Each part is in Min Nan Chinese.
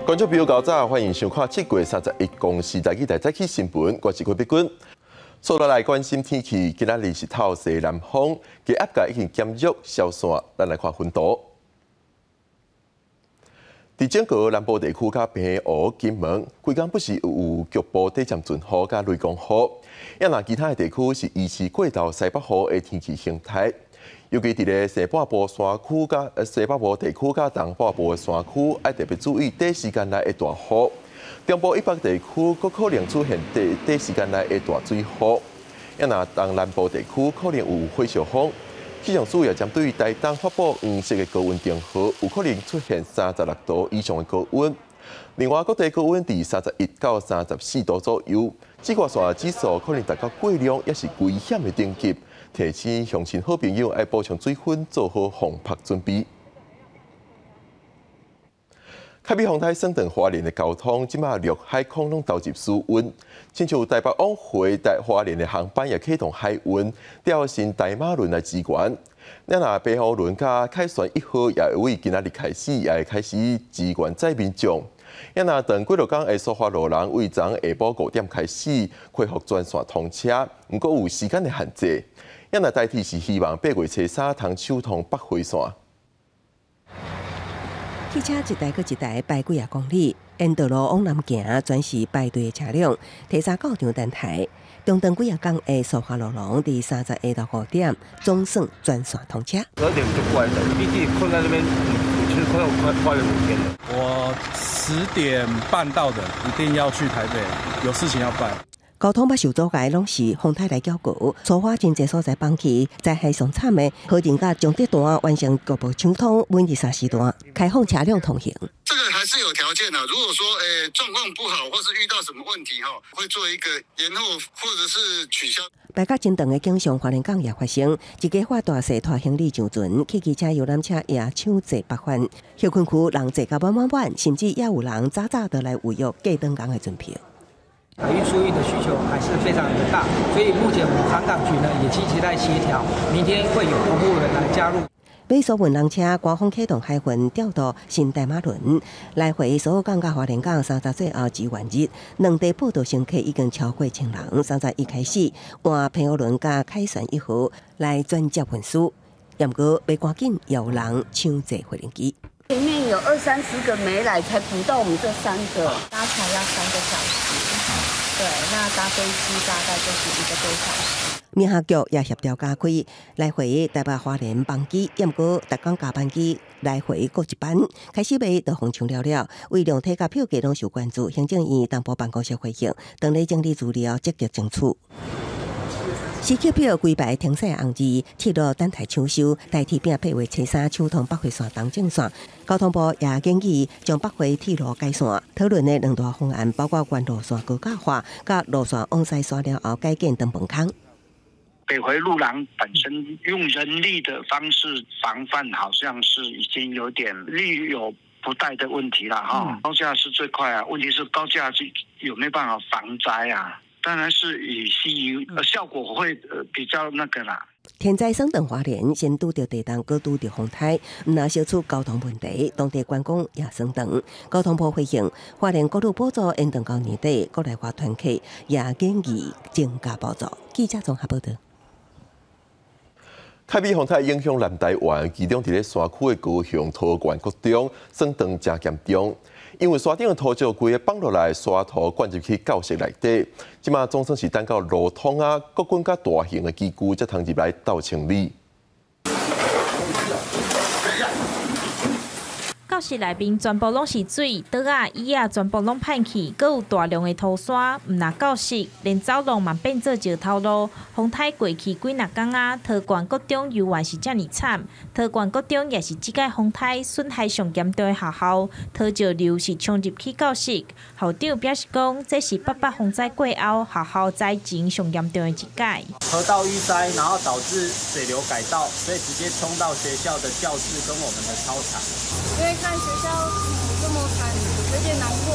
觀眾朋友，早，歡迎收看7月31公視台語台早起新聞，我是郭碧君。接落來關心天氣，今仔日是透西南風，低壓帶已經減弱消散，咱來看雲圖。佇整個南部地區佮澎湖、金門，規工不時有局部短暫陣雨佮雷公雨。啊若其他的地區是維持過晝西北雨的天氣形態。尤其佇咧西半部山區佮西北部地區佮東半部的山區，愛特別注意短時間內的大雨。中部以北地區閣可能出現短短時間內的大水雨。啊若東南部地區可能有火燒風。氣象署也針對台東發布黃色的高溫警報，有可能出現36度以上的高溫。另外，各地高溫佇31到34度左右，紫外線指數可能達到過量，抑是危險的等級。提醒鄉親好朋友愛補充水分，做好防曝準備。卡比風台損斷花蓮的交通，這馬陸海空攏投入使運，親像台北往回台花蓮的航班也啟動海運，調新台馬輪來支援。咱若白河輪佮凱旋一號也會為今仔日開始，也會開始支援載民眾。啊若等幾落工的蘇花路人為昨下晡5點開始恢復全線通車，毋過有時間的限制。啊若台鐵是希望8月初3通暢通北回線。汽車一台閣一台排幾仔公里，沿道路往南行，全是排隊的車輛。提早到場等待。中斷幾仔工的蘇花路廊，佇30下晝5點總算全線通車。12點就過來等，畢竟困在那邊，其實快快快了5天了。我10點半到的，一定要去台北，有事情要辦。交通捌受阻礙，攏是風颱來攪局。蘇花真濟所在崩去，災害上慘的，和平佮彰德段完成局部搶通，每日三時段開放車輛通行。這個還是有條件的。如果說狀況不好，或是遇到什麼問題，哈，會做一個延後或者是取消。排較真長的景象，花蓮港也發生，一家發大勢拖行李上船，汽機車、遊覽車也搶坐北返。歇睏區人坐甲滿滿滿，甚至也有人早早就來預約過轉工的船票。海運疏運的需求還是非常的大，所以目前我們航港局呢也積極在協調，明天會有同步輪來加入。買疏運人車，官方啟動海運調度新台馬輪，來回蘇澳港佮花蓮港30最後支援日，兩地報到乘客已經超過千人。31開始換澎湖輪佮凱旋一號來轉接運輸，毋過欲趕緊有人搶坐飛行機。前面有二三十個沒來，才補到我們這三個，搭船要3個小時。對，那搭飛機大概就是1個多小時。民航局也協調加開來回台北花蓮班機，毋過逐工加班機來回各一班。開始賣就予搶了了，為量體佮票價攏受關注。行政院東部辦公室回應，當咧整理資料，積極爭取。時刻表規排停駛紅字，鐵路等待搶修，台鐵拼8月初3搶通北回線東正線。交通部也建議將北回鐵路改線。討論的兩大方案包括原路線高架化，佮路線往西徙了後改建長飯空。北回路廊本身用人力的方式防範，好像是已經有點力有不逮的問題了哈。高架是最快啊，問題是高架是有沒有辦法防災啊？當然是以吸引效果會比較那個啦。天災損斷花蓮，先拄著地動，閣拄著風颱，毋但小出交通問題，當地觀光也損斷。交通部回應，花蓮國旅補助延長到年底，國內外團客也建議增加補助。記者綜合報道。卡比風颱影響南台灣，其中佇咧山區的高雄、桃園、國中，損斷誠嚴重。因為山頂的土石規个放落來，沙土灌入去教室內底，這馬總算是等到路通啊，國軍佮大型的機具才通入來鬥清理。教室內面全部攏是水，桌仔、椅仔全部攏歹去，閣有大量的土沙。毋但教室，連走廊嘛變做石頭路。風颱過去幾若工啊，桃園國中猶原是遮爾慘。桃園國中也是這擺風颱損害上嚴重的學校，土石流是衝入去教室。校長表示講，這是八八風災過後學校災情上嚴重的一擺。河道淤塞，然後導致水流改道，所以直接衝到學校的教室跟我們的操場。因為看學校這麼慘，有點難過，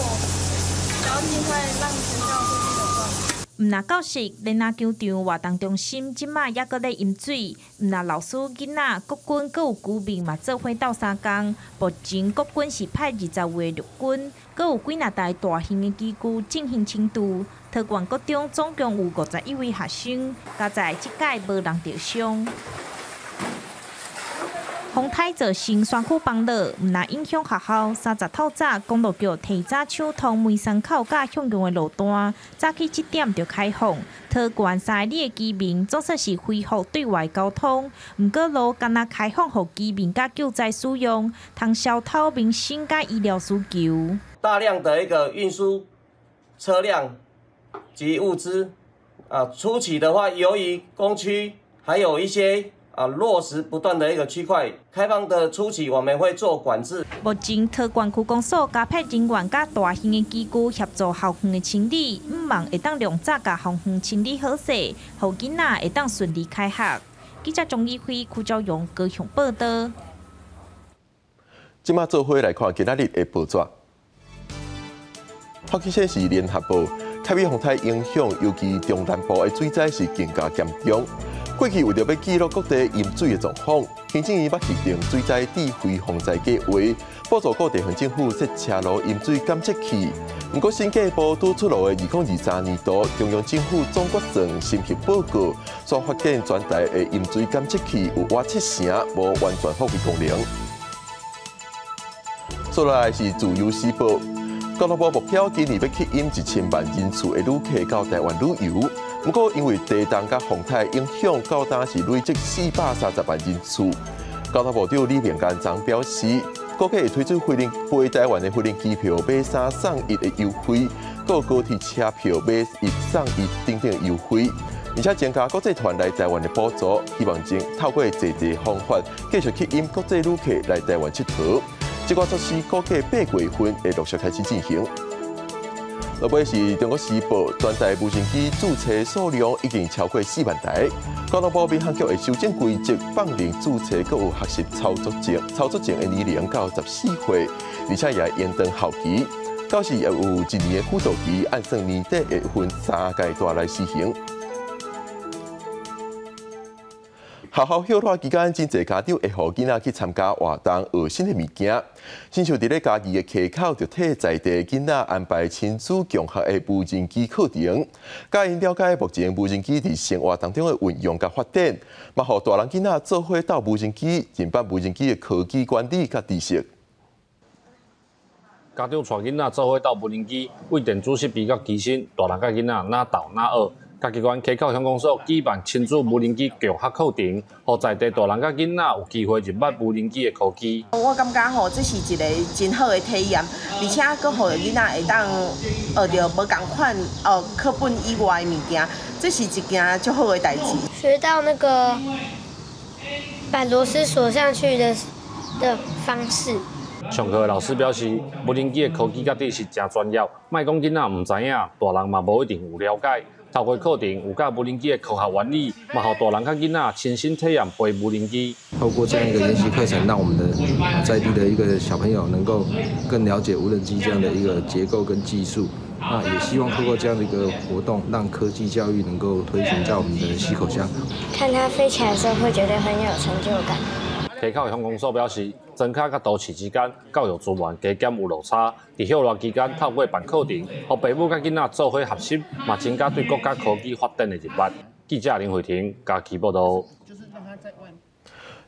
想要盡快讓學校恢復。毋若到时，莲仔球场活动中心这马犹阁咧淹水，毋若老师、囡仔、国军，阁有居民嘛做伙斗相共。目前国军是派20位陆军，阁有几若台大型的机具进行清除。桃园国中总共有51位学生，佳哉这届无人著伤。风台造成山区崩落，毋若影响学校。30透早，公路局提早抢通梅山口佮向阳的路段，早起7点就开放。桃园3里的居民总算是恢复对外交通，毋过路干焦开放予居民佮救灾使用，通消偷民生佮医疗需求。大量的一个运输车辆及物资啊，初期的话，由于工区还有一些落实不断的一个区块开放的初期，我们会做管制。目前桃园区公所加派人员佮大型的机具协助校园的清理，向望会当量早共校园清理好势，予囡仔会当顺利开学。记者钟义辉、柯昭荣高雄报道。这马做伙来看今仔日的报纸。发起先是联合报，台美风台影响，尤其中南部的水灾是更加严重。过去为著欲记录各地淹水的状况，行政院捌核定水灾智慧防灾计划，补助各地方政府设车路淹水监测器。毋过审计部拄出炉的2023年度中央政府总决算审核报告，所发现全台的淹水监测器有倚七成无完全发挥功能。接落来是自由时报，交通部目标今年欲吸引1000万人次的旅客到台湾旅游。毋过，因为地动佮风台影响，到今是累积430万人次。交通部长李明甘昨表示，估计会推出飞台湾的飞行机票买三送一的优惠，阁有高铁车票买一送一等等的优惠，而且增加国际团来台湾的补助，希望将透过济济方法，继续吸引国际旅客来台湾𨑨迌。这个措施估计8月份会陆续开始进行。落尾是中国时报，全台无人机注册数量已经超过4万台。交通部民航局会修正规则，放任注册阁有学习操作证的年龄到14岁，而且也延长效期。到时也有一年的辅导期，按算年底会分三阶段来施行。学校歇热期间，真济家长会予囡仔去参加活动，学新的物件。亲像伫咧嘉义的溪口，就替在地囡仔安排亲子共学的无人机课程，教𪜶了解目前无人机伫生活当中的运用佮发展，嘛予大人囡仔做伙斗无人机，认捌无人机的科技原理佮知识。家长带囡仔做伙斗无人机，对电子设备佮机身，大人佮囡仔若斗若学。嘉义县溪口乡公所举办亲子无人机共学课程，予在地大人佮囡仔有机会认捌无人机的科技。我感觉吼，这是一个真好的体验，而且阁予囡仔会当学著无仝款哦课本以外的物件，这是一件足好的代志。学到那个把螺丝锁上去的方式。上课的老师表示，无人机的科技佮知识诚专业，莫讲囡仔毋知影，大人嘛无一定有了解。透过课程有教无人机的科学原理，嘛予大人佮囡仔亲身体验飞无人机。透过这样一个研习课程，让我们的在地的一个小朋友能够更了解无人机这样的一个结构跟技术。那也希望透过这样的一个活动，让科技教育能够推行在我们的溪口乡。看它飞起来的时候，会觉得很有成就感。溪口乡公所表示，庄跤佮都市之间教育资源加减有落差。伫歇热期间，透过办课程，予爸母佮囡仔做伙学习，嘛增加对国家科技发展的认捌。记者林慧婷嘉义报道。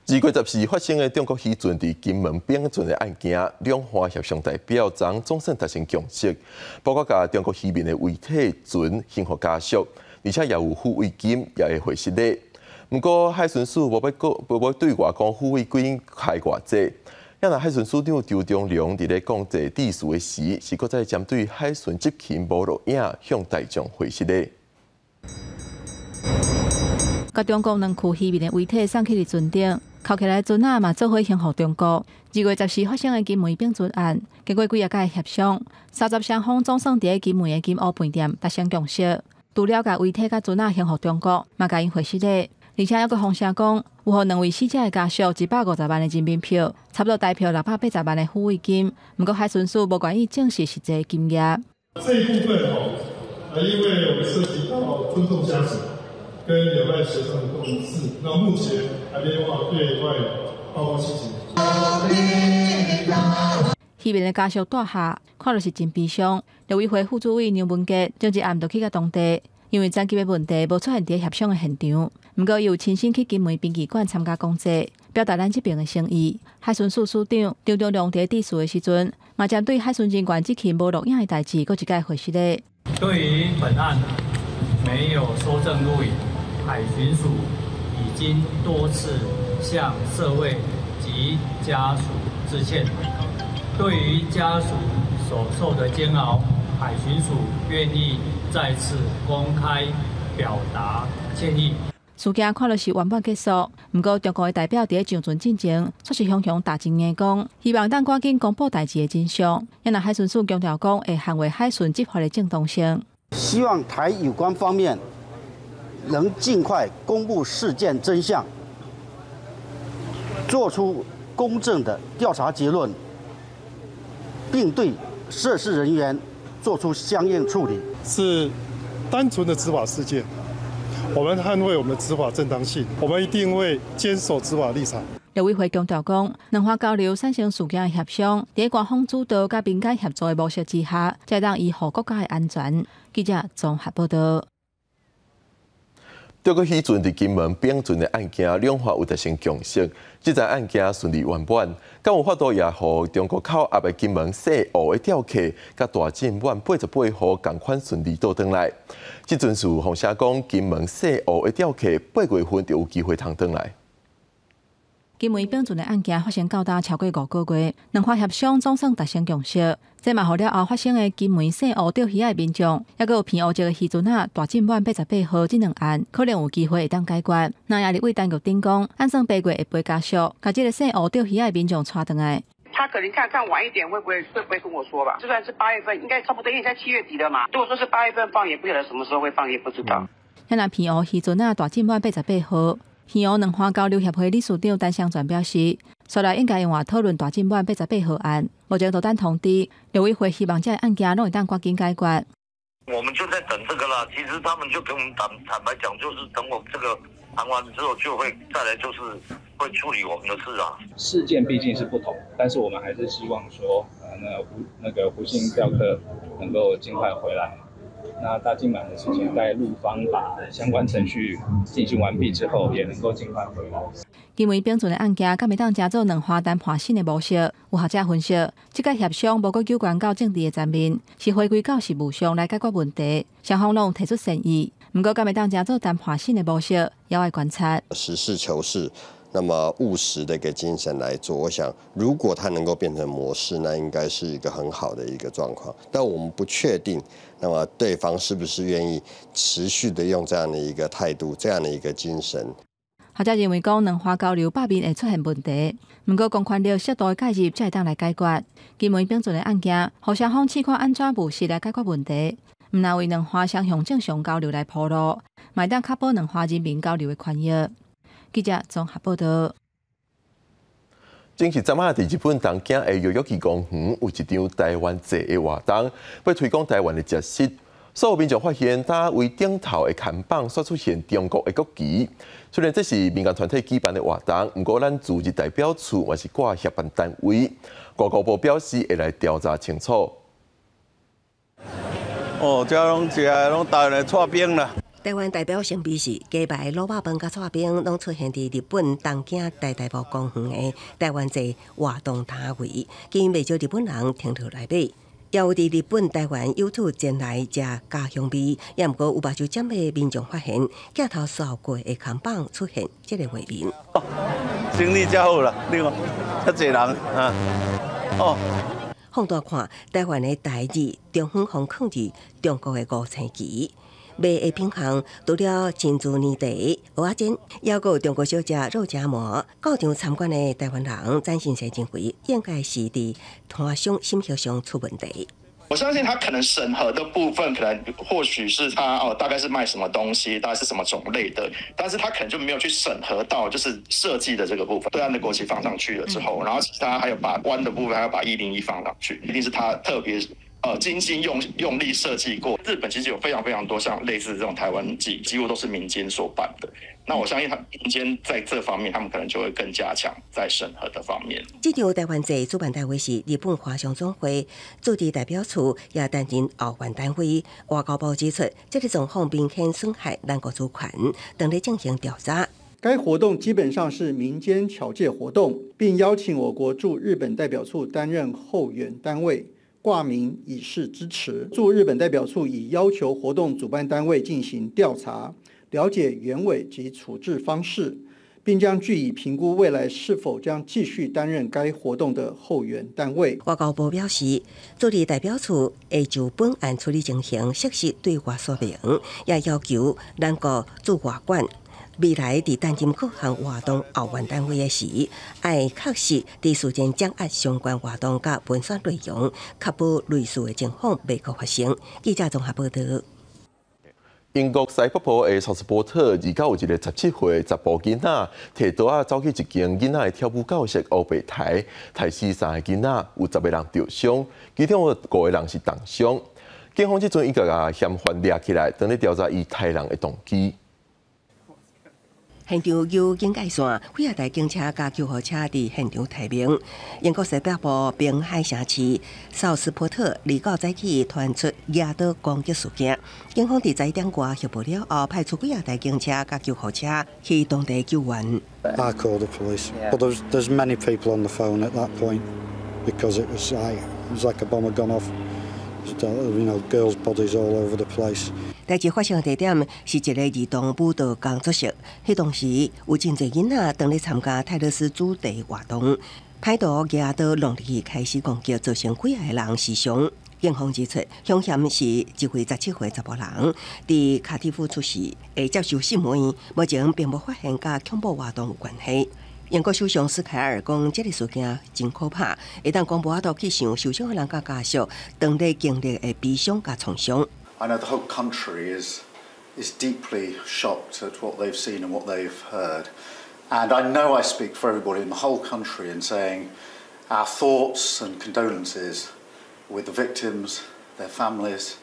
2月14发生的中国渔船伫金门反船的案件，两岸协商代表昨总算达成共识，包括共中国渔民的遗体船还予家属，而且也有抚慰金，也会回失礼。毋过海巡署无欲讲，无欲对外讲抚慰金开偌济。啊若海巡署长张忠良伫咧讲这致词的时，是阁再针对海巡执勤无录影向大众回失礼。共中国两区渔民的遗体送去伫船顶，扣起来船仔嘛做伙还予中国。2月14发生的金门反船案，经过几仔摆协商，30双方总算伫金门的金乌饭店达成共识，除了共遗体佮船仔还予中国，嘛共𪜶回失礼。而且犹阁放声讲，有予两位死者的家属150万的人民币，差不多台票680万的抚慰金。毋过海巡署无愿意证实实际金额。这一部分哦，啊，因為我們涉及到尊重家屬跟兩岸協商的共識，那目前還沒辦法對外報告細節。漁民的家屬帶下，看著是真悲傷。陸委會副主委梁文傑前一暗就去到當地，因為殘疾的問題無出現佇協商的現場。毋過，伊有親身去金門殯儀館參加講座，表達咱這邊的誠意。海巡署署長張忠良佇致辭的時陣，嘛針對海巡人員執勤無錄影的代誌，閣一擺回釋咧。對於本案沒有搜證錄影，海巡署已經多次向社會及家屬致歉。對於家屬所受的煎熬，海巡署願意再次公開表達歉意。事件看落是圓滿結束，毋過中國的代表佇咧上船進前，卻是雄雄大聲硬講，希望當趕緊公布代誌的真相。也若海巡署強調講，會捍衛海巡執法的正當性。希望台有關方面能盡快公布事件真相，做出公正的調查結論，並對涉事人員做出相應處理。是單純的執法事件，我們捍衛我們的執法正當性，我們一定會堅守執法立場。陸委會強調講，兩岸交流產生事件的協商，佇官方主導佮民間協作的模式之下，才當維護國家的安全。記者綜合報道。中國漁船佇金門冰船的案件，兩岸有達成共識，這樁案件順利圓滿。敢有法度也予中國扣押的金門細湖的釣客，佮大進滿88號仝款順利倒轉來。這陣是風聲講，金門細湖的釣客8月份就有機會通轉來。金門冰船的案件發生到今超過5個月，兩岸協商總算達成共識。這嘛予了後發生的金門細湖釣魚仔的民眾，抑閣有澎湖籍的漁船仔大進滿88號這兩案，可能有機會會當解決。那也立委陳玉珍講，按算8月會陪家屬，共這个細湖釣魚仔的民眾帶轉來。他可能看看晚一點會不會跟我說吧？就算是八月份，應該差不多，因為在7月底了嘛。如果說是八月份放，也不曉得什麼時候會放，也不知道。遐若澎湖漁船仔大進滿88號。澎湖兩岸交流協會理事長陳湘全表示，煞來應該用話討論大進滿88號案，目前都等通知。陸委會希望這个案件攏會當趕緊解決。我們就在等這個啦。其實他們就跟我們坦白講，就是等我們這個談完之後，就會再來，就是會處理我們的事啊。事件畢竟是不同，但是我們還是希望說，那個胡姓釣客能夠盡快回來。那大進滿的事情，在陸方把相關程序進行完畢之後，也能夠盡快回來。金門冰船的案件，敢會當成做兩岸談判新的模式？有學者分析，這個協商無閣糾關到政治的層面，是回歸到實務上來解決問題。雙方攏提出善意，毋過敢會當成做談判新的模式，猶愛觀察。實事求是，那麼務實的一個精神來做，我想如果它能夠變成模式，那應該是一個很好的一個狀況。但我們不確定，那麼對方是不是願意持續的用這樣的一個態度、這樣的一個精神？學者認為講，兩岸交流罷免會出現問題，毋過公權力適度的介入才會當來解決。金門冰船的案件，予雙方試看按怎務實來解決問題，毋但為兩岸雙向正常交流來鋪路，嘛會當確保兩岸人民交流的權益。記者綜合報道。前一陣仔，佇日本東京的代々木公園有一場台灣節的活動，欲推廣台灣的食食。所有民眾發現，塔位頂頭的看板煞出現中國的國旗。雖然這是民間團體舉辦的活動，毋過咱駐日代表處嘛是掛協辦單位。外交部表示會來調查清楚。哦，這攏食的攏台灣的剉冰啦。台灣代表性美食雞排、滷肉飯佮剉冰，攏出現佇日本東京大大部公園的台灣節活動攤位，吸引袂少日本人停落來買。也有佇日本台灣遊客前來食家鄉味，也毋過有目睭針的民眾發現鏡頭掃過的看板出現這个畫面。生意真好啦，你看，遮濟人啊，哦。放大看，台灣的台字中央方囥佇中國的五星旗。賣的品項除了珍珠奶茶、蚵仔煎，猶閣有中國小食肉夾饃。到場參觀的台灣人展現認為，應該是佇攤商審核上出問題。我相信他可能審核的部分，可能或許是他哦，大概是賣什麼東西，大概是什麼種類的，但是他可能就沒有去審核到，就是設計的這個部分。對岸的國旗放上去了之後，然後其他還有把彎的部分，還要把101放上去，一定是他特別精心用力設計過。日本其實有非常非常多像類似這種台灣祭，幾乎都是民間所辦的。那我相信，他民間在這方面，他們可能就會更加強在審核的方面。這場台灣祭主辦單位是日本華商總會駐日代表處，也擔任後援單位。外交部指出，這個狀況明顯損害咱國主權，正咧進行調查。該活動基本上是民間僑界活動，並邀請我國駐日本代表處擔任後援單位，掛名以示支持。駐日本代表處已要求活動主辦單位進行調查，了解原委及處置方式，並將據以評估未來是否將繼續擔任該活動的後援單位。外交部表示，駐日代表處會就本案處理情形適時對外說明，也要求咱國駐外館未來佇擔任各項活動後援單位的時，愛確實佇事前掌握相關活動佮文宣內容，確保類似的情況袂閣發生。記者綜合報道。英國西北部的薩斯波特，二九有一个17歲查埔囡仔，提刀仔走去一間囡仔的跳舞教室烏白刣，刣死三个囡仔，有10個人著傷，其中有五個人是重傷。警方這陣已經共嫌犯掠起來，正咧調查伊刣人的動機。現場有警戒線，幾仔台警車佮救護車佇現場待命。英國西北部濱海城市紹斯波特，二九早起傳出舉刀攻擊事件，警方佇11點外協報了後，派出幾仔台警車佮救護車去當地救援。 I called the police, but there's many people on the phone at that point because it was like a bomb had gone off. Girls' bodies all over the place. 代誌發生地點是一个兒童舞蹈工作室，彼當時有真濟囡仔當咧參加泰勒絲主題活動，歹徒舉刀弄入去開始攻擊，造成幾个人死傷。警方指出，兇嫌是一位17歲查埔人，佇卡迪夫出世，會接受審問，目前並無發現佮恐怖活動有關係。英國首相斯凱爾講，這个事件真可怕，會當講無法度去想受傷的人佮家屬當咧經歷的悲傷佮創傷。 I know the whole country is deeply shocked at what they've seen and what they've heard. And I know I speak for everybody in the whole country in saying our thoughts and condolences with the victims, their families,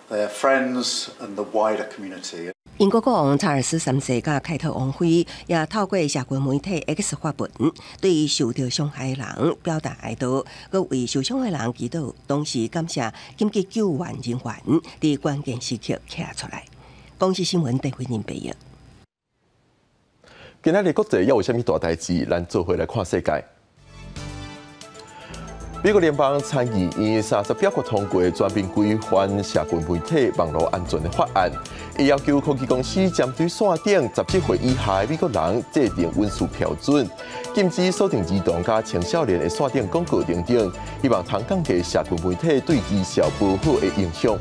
their friends and the wider community. 英國國王查爾斯三世佮凱特王妃也透過社群媒體 X 發文，對受著傷害的人表達哀悼，閣為受傷的人祈禱，同時感謝緊急救援人員佇關鍵時刻徛出來。公視新聞鄧慧玲編譯。今仔日國際猶有啥物大代誌？咱做伙來看世界。美國聯邦參議院30表決通過全面規範社群媒體網路安全的法案，伊要求科技公司針對線頂17歲以下的美國人制定隱私標準，禁止鎖定兒童佮青少年的線頂廣告等等，希望通降低社群媒體對兒少無好的影響。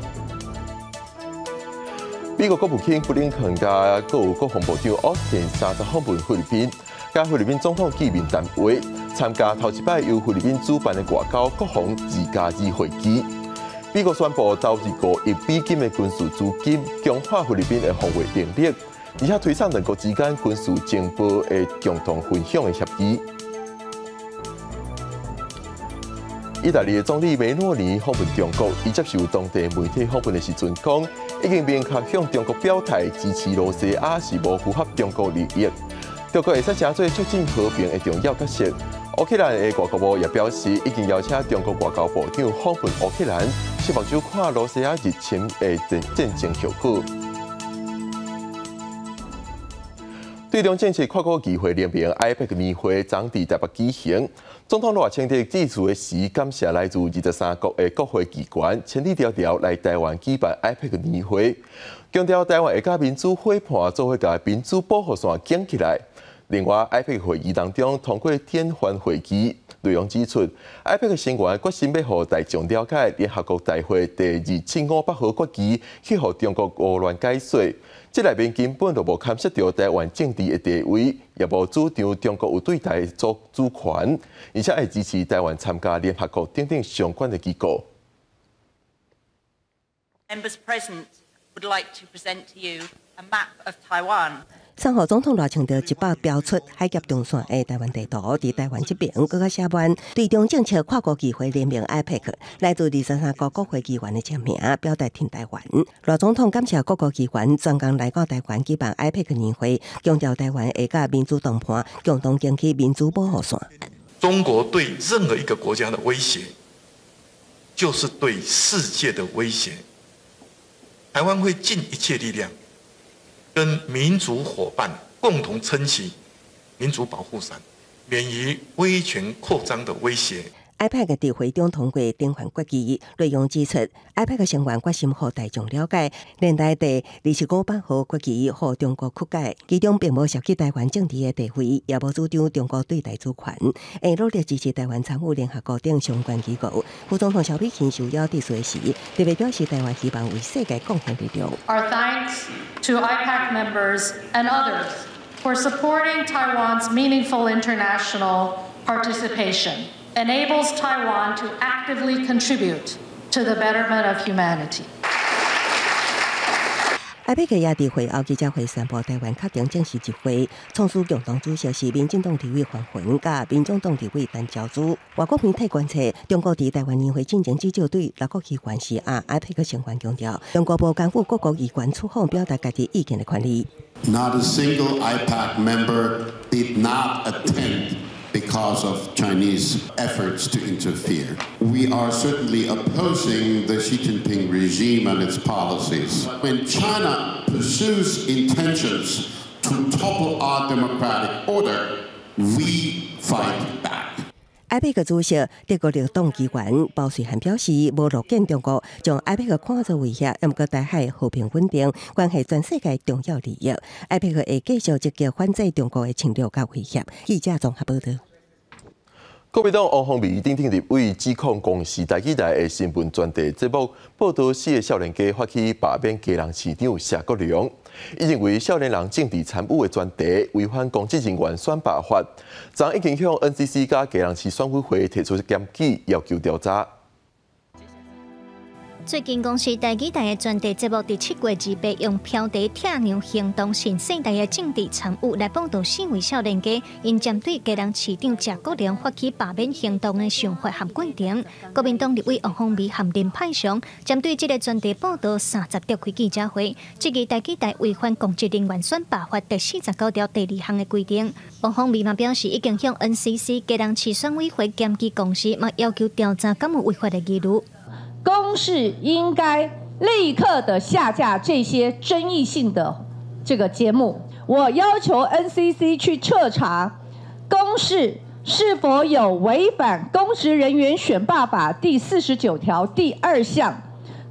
美國國務卿布林肯佮閣有國防部長奧斯汀30訪問菲律賓，佮菲律賓總統見面談話，參加頭一擺由菲律賓主辦的外交國防2+2會議。美國宣布投入5億美金的軍事資金，強化菲律賓的防衛能力，而且推動兩國之間軍事情報的共同分享的協議。意大利的總理梅洛尼訪問中國，伊接受當地媒體訪問的時陣講，已經明確向中國表態支持羅西亞是無符合中國利益。中國會使成做促進和平的重要角色。烏克蘭的外交部也表示，已經邀請中國外交部長訪問烏克蘭，拭目睭看羅西亞入侵的戰爭後果。對中正式跨國議會聯盟 APEC 年會昨佇台北舉行，總統賴清德致辭的時，感謝來自23國的國會機關千里迢迢來台灣舉辦 APEC 年會，強調台灣會佮民主伙伴做伙共民主保護線建起來。另外，APEC 會議當中通過典範會議，內容指出，APEC 成員決心欲予大眾了解聯合國大會第2758號決議去予中國胡亂解說，這內面根本就無牽涉著台灣政治的地位，也無主張中國有對台做主權，而且會支持台灣參加聯合國等等相關的機構。 Members present would like to present to you a map of Taiwan. 送予總統賴清德一百標出海峽中線的台灣地圖，佇台灣這邊閣較寫彎。對中政策跨國議會聯盟 IPAC 來自23個國會議員的簽名，表達挺台灣。賴總統感謝各國議員專工來到台灣舉辦 IPAC 年會，強調台灣會佮民主談判，共同爭取民主保護線。中國對任何一個國家的威脅，就是對世界的威脅。台灣會盡一切力量，跟民主夥伴共同撐起民主保護傘，免於威權擴張的威脅。 IPAC 佇會中通過頂懸決議，內容指出，IPAC 成員決心予大眾了解，連帶第25版號決議予中國曲解，其中並無涉及台灣政治的地位，也無主張中國對台主權，會努力支持台灣參與聯合國等相關機構。副總統蕭美琴受邀致辭時，特別表示台灣希望為世界貢獻力量。 Our thanks to IPAC members and others for supporting Taiwan's meaningful international participation. Enables Taiwan to actively contribute to the betterment of humanity. IPAC 也佇會後記者會宣布台灣確定正式入會，創始共同主席是民進黨立委黃雲佮民眾黨立委陳昭姿。外國媒體觀測，中國佇台灣年會進前至少對六國機關施壓，IPAC 成員強調，中國無干預各國議員出訪表達家己意見的權利。 Not a single IPAC member did not attend because of Chinese efforts to interfere. We are certainly opposing the Xi Jinping regime and its policies. When China pursues intentions to topple our democratic order, we fight back. IPAC 主席德國綠黨議員包瑞涵表示，無樂見中國將 IPAC 看作威脅，毋過台海和平穩定關係全世界重要利益。IPAC 會繼續積極反制中國的侵略佮威脅。記者綜合報導。國民黨王鴻薇頂挺立委指控公視台語台的新聞專題節目報導四个少年家發起罷免基隆市長謝國樑，伊認為少年人政治參與的專題違反公職人員選罷法，昨已經向 NCC 佮基隆市選委會提出檢舉，要求調查。最近公視台語台的專題節目，佇7月28用飄地拆娘行動新世代的政治參與來報導四位少年家𪜶針對基隆市長謝國樑發起罷免行動的想法和過程。國民黨立委王鴻薇和林派祥針對這个專題報導30召開記者會，質疑台語台違反公職人員選罷法第49條第二項的規定。王鴻薇嘛表示，已經向 NCC 基隆市選委會檢舉公視，嘛要求調查敢有違法的疑慮。公視應該立刻的下架這些爭議性的這個節目。我要求 NCC 去徹查公視是否有違反公職人員選罷法第49條第二項，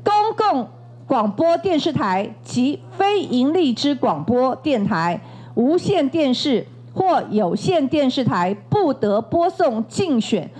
公共廣播電視台及非營利之廣播電台、無線電視或有線電視台不得播送競選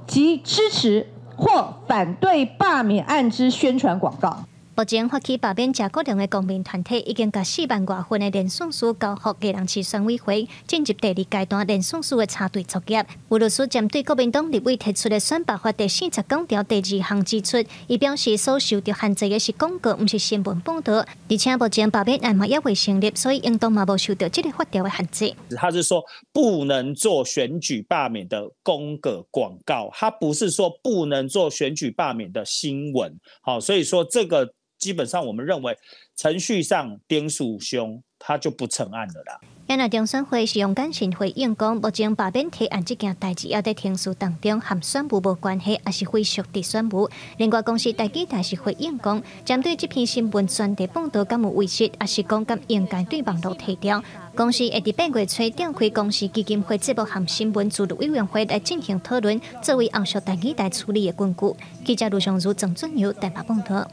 及支持或反對罷免案之宣傳廣告。目前發起罷免謝國樑的公民團體已經共4萬外份的連署書交予基隆市選委會，進入第二階段連署書的查對作業。吳律師針對國民黨立委提出的選罷法第49條第二項指出，伊表示所受著限制的是廣告，毋是新聞報導。而且目前罷免案嘛猶未成立，所以應當嘛無受著這个法條的限制。他是說不能做選舉罷免的公告廣告，他不是說不能做選舉罷免的新聞。好，所以說這個。基本上，我們認為程序上丁樹兄他就不成案了啦。原來中選會是用簡訊回應講，目前罷免提案這件代誌猶佇程序當中，和選務無關係，抑是非屬佇選務。另外，公視台語台是回應講，針對這篇新聞專題報導敢有違實，抑是講敢應該對網路提調。公視會佇8月初召開公視基金會節目和新聞自律委員會來進行討論，作為後續台語台處理的根據。記者盧尚如、鄭俊友台北報導。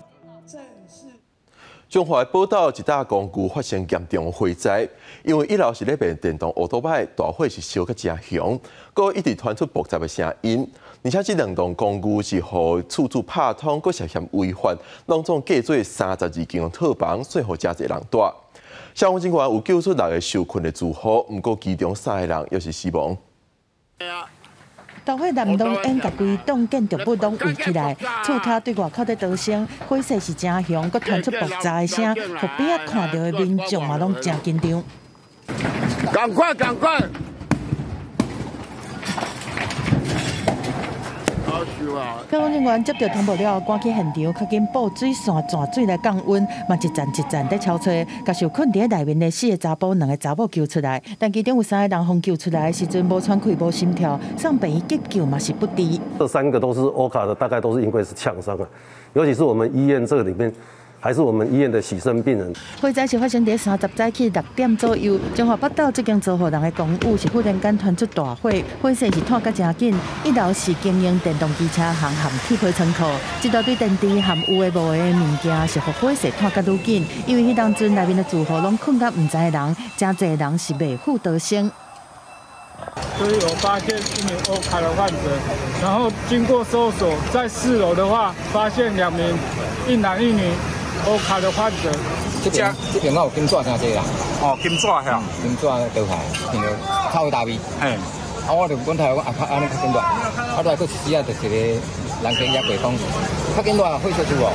彰化寶斗一搭公寓發生嚴重火災，因為一樓是咧賣電動歐多擺，大火是燒甲誠熊，閣一直傳出爆炸的聲音。而且這兩棟公寓是予厝主拍通，閣涉嫌違法，攏總加做32間套房，算予誠濟人蹛。消防人員有救出六个受困的住戶，毋過其中三個人猶是死亡。大火南棟煙共規棟建築物攏圍起來，厝跤對外口咧逃生，火勢是誠熊，閣傳出爆炸的聲，予邊仔看著的民眾嘛攏誠緊張。趕快，趕快！消防人員接到通報了後，趕去現場，較緊布水線轉水來降溫，嘛一層一層佇敲揣，共受困佇內面的四个查埔、兩个查某救出來。但其中有三个人予救出來的時陣無喘氣、無心跳，送病院急救嘛是不治。這三個都是歐卡的，大概都是因為是嗆傷啊，尤其是我們醫院這裡面。還是我們醫院的洗腎病人。火災是發生佇30早起6點左右，彰化北斗這間租予人的公寓是忽然間傳出大火，火勢是湠甲誠緊。一樓是經營電動機車行和鐵皮倉庫，這大堆電池和有的無的物件是予火勢湠甲愈緊，因為彼當陣內面的住戶攏睏甲毋知的人，誠濟人是未赴逃生。所以我發現一名歐卡的患者，然後經過搜索，在4樓的話，發現2名一男一女。歐卡的患者，這邊我有金紙真濟啦。哦，金紙嚇，金紙倒下，聽到臭大味。嘿，啊，我就阮頭講啊，較按呢較緊落，啊，落來閣一時啊，就一個人家也過講，較緊落來，火燒住哦，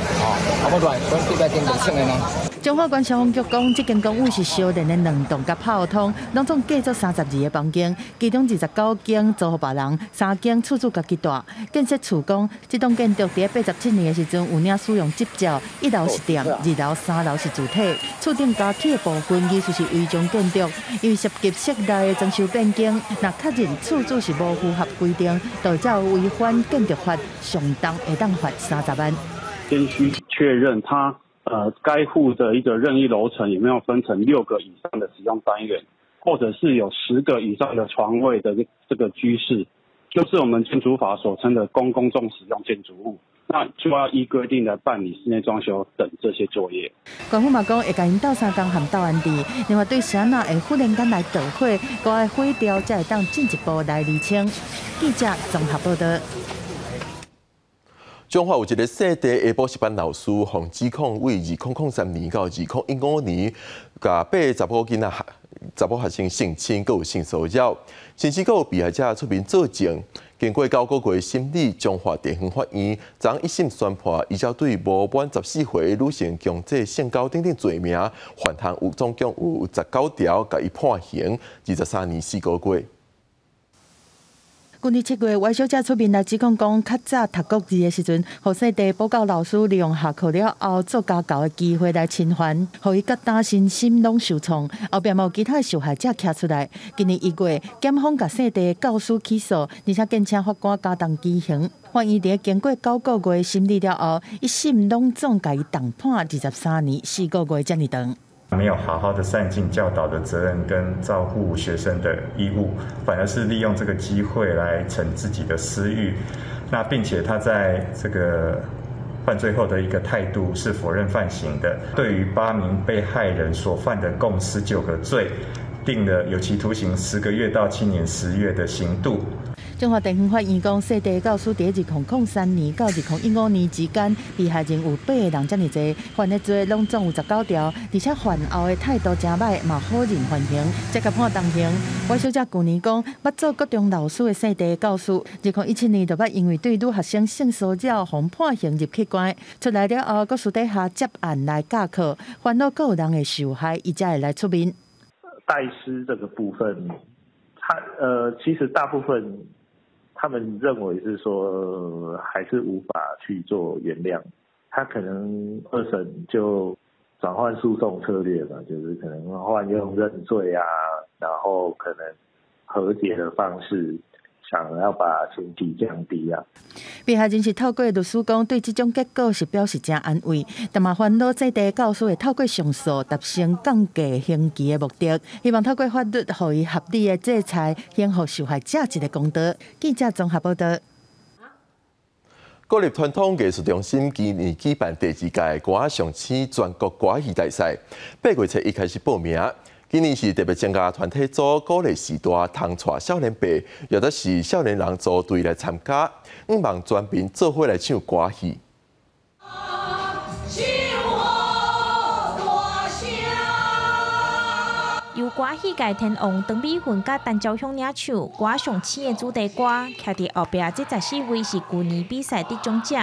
啊，我落來，阮對面頂就穿的呢。彰化縣消防局講，這間公寓是相連的兩棟佮炮通，攏總計做32个房間，其中29間租予別人，3間厝主家己住。建設處講，這棟建築佇87年的時陣有領使用執照，1樓是店，2樓、3樓是住體。厝頂加起的部分其實是違章建築，因為涉及室內的裝修變更，若確認厝主是無符合規定，就會違反建築法，上重會當罰30萬。先需確認他。該戶的一個任意樓層有沒有分成6個以上的使用單元，或者是有10個以上的床位的這個居室，就是我們建築法所稱的公共使用建築物，那就要依規定來辦理室內裝修等這些作業。官府嘛講會共𪜶鬥相共和鬥安置，另外對啥人會忽然間來導火，閣愛火調才會當進一步來釐清。記者綜合報道。彰化有一个姓鄭的補習班老師，予指控為2003年到2015年，共8个查某囡仔、查某學生性侵，閣有性騷擾，甚至閣有被害者出面作證。經過9個月審理，彰化地方法院昨一審宣判，依照對無滿14歲女性強制性交等等罪名，犯項有總共有19條，共伊判刑23年4個月。舊年7月，歪小姐出面來指控講，較早讀國二的時陣，予姓鄭補教老師利用下課了後做家教的機會來侵犯，予伊覺擔身心攏受創。後壁嘛有其他受害者徛出來。今年1月，檢方共姓鄭教師起訴，而且建請法官加重其刑。法院佇經過9個月審理了後，一審攏總共伊重判23年4個月，遮爾長。沒有好好的善盡教導的責任跟照顧學生的義務，反而是利用這個機會來逞自己的私欲。那並且他在這個犯罪後的一個態度是否認犯行的。對於8名被害人所犯的共19個罪，定了有期徒刑10個月到7年10月的刑度。彰化地方法院講，姓鄭教師佇2003年到2015年之間，被害人有8個人遮爾濟，犯的罪攏總有19條，而且犯後的態度誠歹，嘛否認犯行，才共判重刑。歪小姐舊年講，捌做國中老師的姓鄭教師，2017年就捌因為對女學生性騷擾，予判刑入去關，出來了後，閣私底下接案來教課，煩惱閣有人會受害，伊才會來出面。代師這個部分，他其實大部分。他們認為是說還是無法去做原諒，他可能二審就轉換訴訟策略嘛，就是可能換用認罪啊，然後可能和解的方式，想要把刑期降低啊。被害人是透過律師講，對這種結果是表示誠安慰，但嘛煩惱這地教師會透過上訴達成降低刑期的目的，希望透過法律予伊合理的制裁，還予受害者一個公道。記者綜合報道。國立傳統藝術中心今年舉辦第2屆歌仔上星全國歌仔戲大賽，8月初一開始報名。今年是特別增加團體組，鼓勵序大通帶少年輩，或者是少年人組隊來參加，向望全民做伙來唱歌戲。由歌戲界天王陳美雲佮陳昭雄領唱歌上星的主題歌，徛佇後壁這14位是舊年比賽得獎者，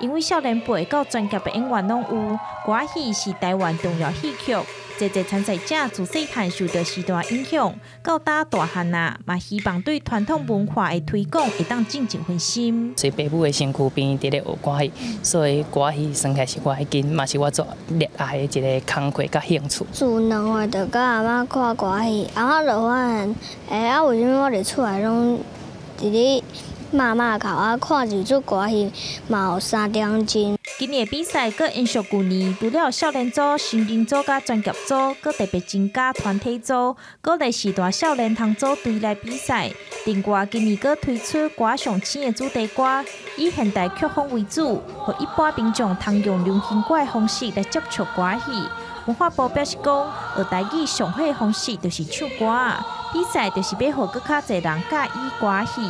因為少年輩到專業的演員攏有。歌戲是台灣重要戲曲，濟濟參賽者自細漢受著時代影響，到今大漢啊，嘛希望對傳統文化的推廣會當盡一份心。隨爸母的身軀邊佇咧學歌戲，所以歌戲算起來是我的根，嘛是我最熱愛的一个工課佮興趣。自2歲就佮阿嬤看歌戲，阿嬤就發現，為啥物我佇厝內攏佇咧罵罵哭啊？看一出歌戲嘛有3點鐘。今年的比賽閣延續舊年，除了少年組、成人組佮專業組，閣特別增加團體組，鼓勵序大少年通組隊來比賽。另外，今年閣推出歌上星的主題歌，以現代曲風為主，予一般民眾通用流行歌的方式來接觸歌戲。文化部表示講，學台語上好的方式就是唱歌，比賽就是欲予閣較濟人佮意歌戲。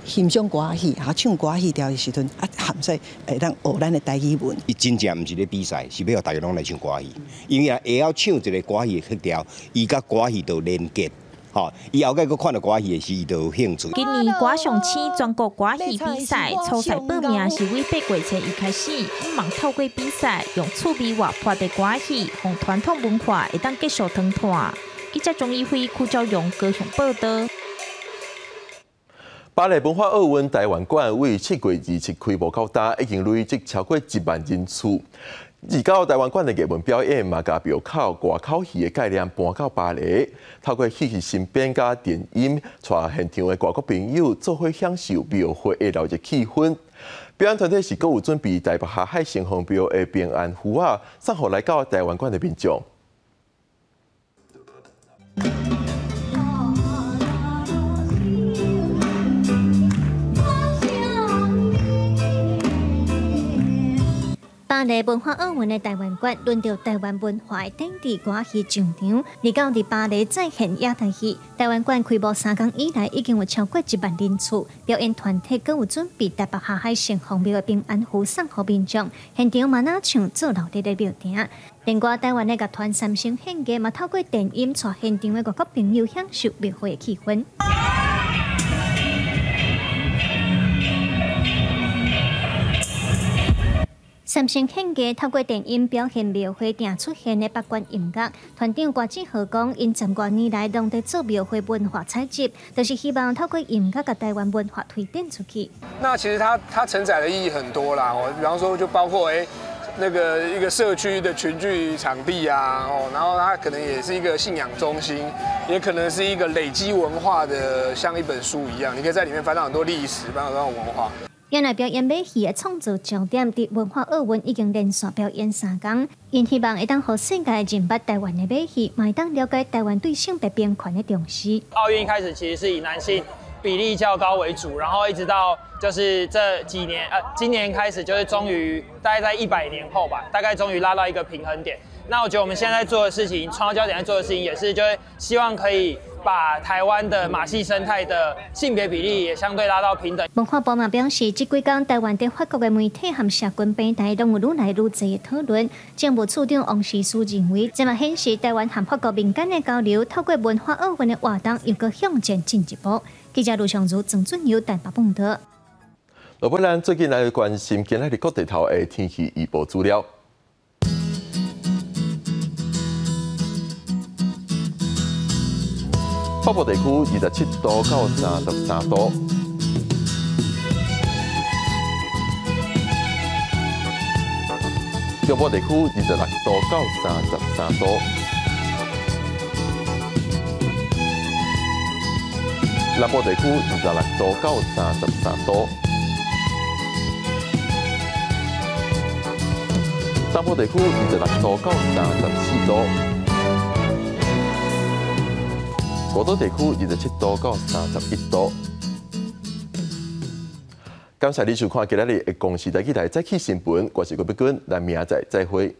欣賞歌戲，唱歌戲調的時陣，含說會當學咱的台語文。伊真正毋是咧比賽，是欲予大家攏來唱歌戲。因為啊，會曉唱一个歌戲的曲調，伊佮歌戲就連結，吼，伊後蓋閣看著歌戲的時，伊就有興趣。今年歌上星全國歌戲比賽初賽報名是為8月初一開始，向望透過比賽，用趣味活潑的歌戲，予傳統文化會當繼續傳傳。記者鍾一輝、柯昭榮高雄報導。巴黎文化奧運臺灣館為7月27開幕到今，已經累積超過1萬人次。而到臺灣館的藝文表演嘛，共廟口外口戲的概念搬到巴黎，透過戲劇新編佮電音，帶現場的外國朋友做伙享受廟會的熱鬧氣氛。表演團體是閣有準備臺北下海城隍廟的平安符仔，送予來到臺灣館的民眾。巴黎文化奧運的臺灣館，輪著臺灣文化的典禮歌戲上場。而到佇巴黎再現野台戲，臺灣館開幕3天以來，已經有超過1萬人次。表演團體閣有準備臺北下海城隍廟的平安符送予民眾，現場嘛若像做鬧熱的廟埕。另外，臺灣的樂團三星獻藝嘛，透過電音帶現場的外國朋友享受廟會的氣氛。三星獻藝透過電音表現廟會定出現的八關音樂，團長郭志豪講，𪜶10多年來攏佇做廟會文化採集，就是希望透過音樂共臺灣文化推展出去。那其實它承載的意義很多啦，哦，比方說就包括那個一個社區的群聚場地啊，哦，然後它可能也是一個信仰中心，也可能是一個累積文化的，像一本書一樣，你可以在裡面翻到很多歷史，翻到很多文化。原來表演馬戲的創作焦點，佇文化奧運已經連續表演3天，𪜶希望會當予世界認捌臺灣的馬戲，嘛會當了解臺灣對性別平權的重視。奧運一開始其實是以男性比例較高為主，然後一直到就是這幾年，今年開始就是終於大概在100年後吧，大概終於拉到一個平衡點。那我覺得我們現在做的事情，創造焦點在做的事情，也是就是希望可以把台灣的馬戲生態的性別比例也相對拉到平等。文化部嘛表示，這幾天台灣佇法國的媒體和社群平台攏有愈來愈濟的討論。政務處長王時思認為，這嘛顯示台灣和法國民間的交流，透過文化奧運的活動，又閣向前進一步。記者盧尚如、曾俊友台北報導。落尾咱最近來關心今仔日各地頭的天氣預報資料。北部地區27度到33度，中部地區26度到33度，南部地區26度到33度，東部地區26度到34度。五島地區27度到31度。感謝你收看今仔日的公視台語台早起新聞，我是郭碧君，咱明仔載再會。